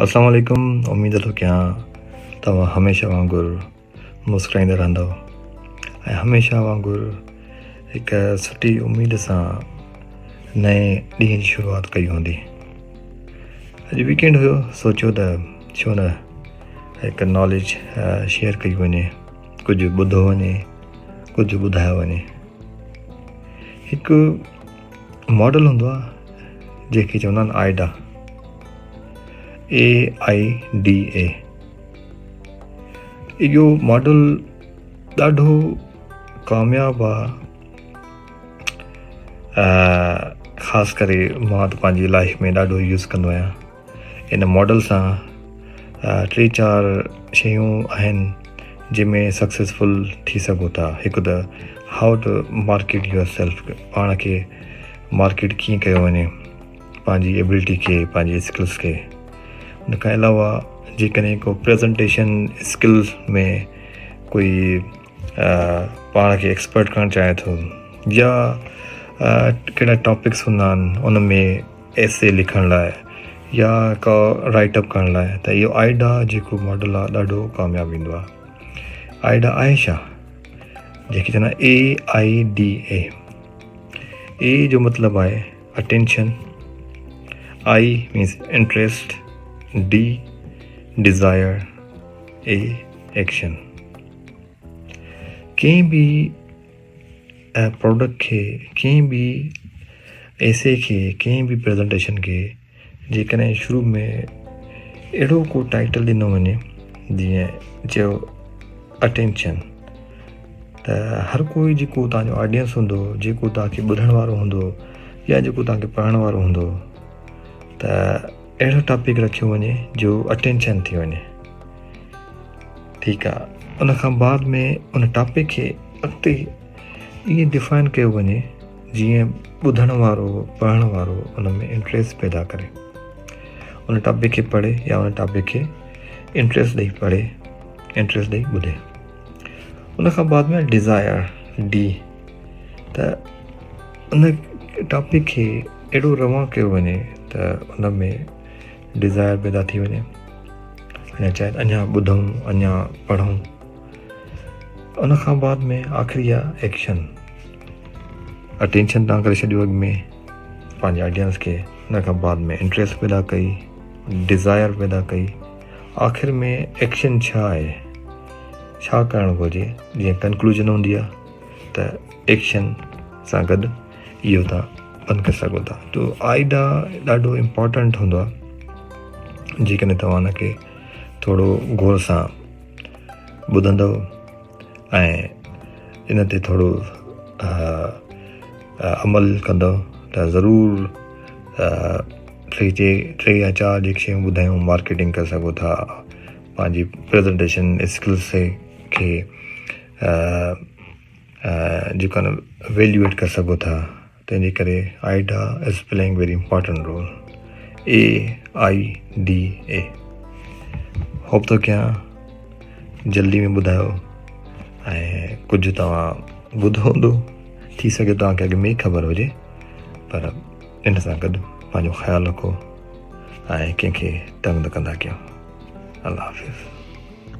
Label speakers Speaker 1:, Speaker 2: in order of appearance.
Speaker 1: اسلام عليڪم اميد ٿو ڪيان توهان هميشه وانگر مسڪرائيندا رهندؤ ۽ هميشه وانگر هڪ سٺي اميد سان نئين ڏينهن جي شروعات ڪئي هوندي. اڄ ويڪينڊ هيو سوچيو ته ڇو نه هڪ ناليج شيئر ڪئي وڃي ڪجهه ٻڌو وڃي ڪجهه ٻڌايو وڃي. هڪ ماڊل هوندو آهي جنهن کي چوندا آهن آئيڊا اي I D اي اهو ماڊل ڏاڍو ڪامياب آ خاص ڪري مان ته پنهنجي لائف ۾ ڏاڍو يوز ڪندو آهيان ان ماڊل سان ٽي چار شيون آهن جنهن ۾ سڪسيسفل ٿي سگهو ٿا هڪ ته how to market your self پاڻ کي مارڪيٽ ڪيئن ڪيو وڃي پنهنجي ايبلٽي کي پنهنجي اسڪلس کي ان کان علاوه جيڪڏهن ڪو پريزنٽيشن اسڪلس ۾ ڪوئي پاڻ کي ايڪسپرٽ ڪرڻ چاهي ٿو يا ڪهڙا ٽاپڪس هوندا آهن ان ۾ ايسي لکڻ لاء يا ڪا رائٽ اپ ڪرڻ لاء ته اهو آئيڊا جيڪو ماڊل آهي ڏاڍو ڪامياب ويندو آهي آئيڊا آهي ڇا جيڪي چوندا اي I D اي اي جو مطلب آهي attention, I means interest, D desire, A action. ڪنهن به پروڊڪٽ کي ڪنهن به ايسي کي ڪنهن به پريزنٽيشن کي جيڪڏهن شروع ۾ اهڙو ڪو ٽائيٽل ڏنو وڃي جيئن چيو اٽينشن ته هر ڪوئي جيڪو توهان جو آڊينس هوندو جيڪو توهان کي ٻڌڻ وارو هوندو يا جيڪو توهان کي پڙهڻ وارو هوندو ته اهڙو ٽاپڪ رکيو وڃي جو اٽينشن ٿي وڃي ٺيڪ آ ان کان بعد ۾ ان ٽاپڪ کي اڳتي ائين ڊفائن ڪيو وڃي جيئن ٻڌڻ وارو پڙهڻ وارو ان ۾ انٽريسٽ پيدا ڪري ان ٽاپڪ کي پڙهي يا ان ٽاپڪ کي انٽريسٽ ڏئي پڙهي انٽريسٽ ڏئي ٻڌي ان کان بعد ۾ ڊزائر ڊي ته ان ٽاپڪ کي اهڙو روان ڪيو وڃي ته ان ۾ ڊزائر پيدا ٿي وڃي اڃا چاهي اڃا ٻڌون اڃا پڙهون ان کان بعد ۾ آخري آ ايڪشن اٽينشن تان ڪري ڇڏيو اڳ ۾ پنهنجي آڊينس کي ان کان بعد ۾ انٽريسٽ پيدا ڪئي ڊزائر پيدا ڪئي آخر ۾ ايڪشن ڇا آهي ڇا ڪرڻ گهرجي جيئن ڪنڪلوجن هوندي آهي ته ايڪشن سان گڏ اهو تان بند ڪري سگهو ٿا تو آئيڊا ڏاڍو امپورٽنٽ هوندو آهي جيڪڏهن توهان ان کي ٿورو غور سان ٻڌندو ۽ ان تي ٿورو عمل ڪندو ته ضرور ٽي چي ٽي يا چار جيڪي شيون ٻڌايون مارڪيٽنگ ڪري سگهو ٿا پنهنجي پريزنٽيشن اسڪلس کي جيڪو آهي نه ويليوئيٽ ڪري سگهو ٿا تنهن جي ڪري AIDA is playing very important role A I D A hope ٿو ڪيان جلدي ۾ ٻڌايو ۽ ڪجهه توهان ٻڌو هوندو ٿي سگهي توهان کي اڳ ۾ ئي خبر هجي پر ان سان گڏ پنهنجو خيال رکو ۽ ڪنهن کي تنگ نه ڪندا ڪيو الله حافظ.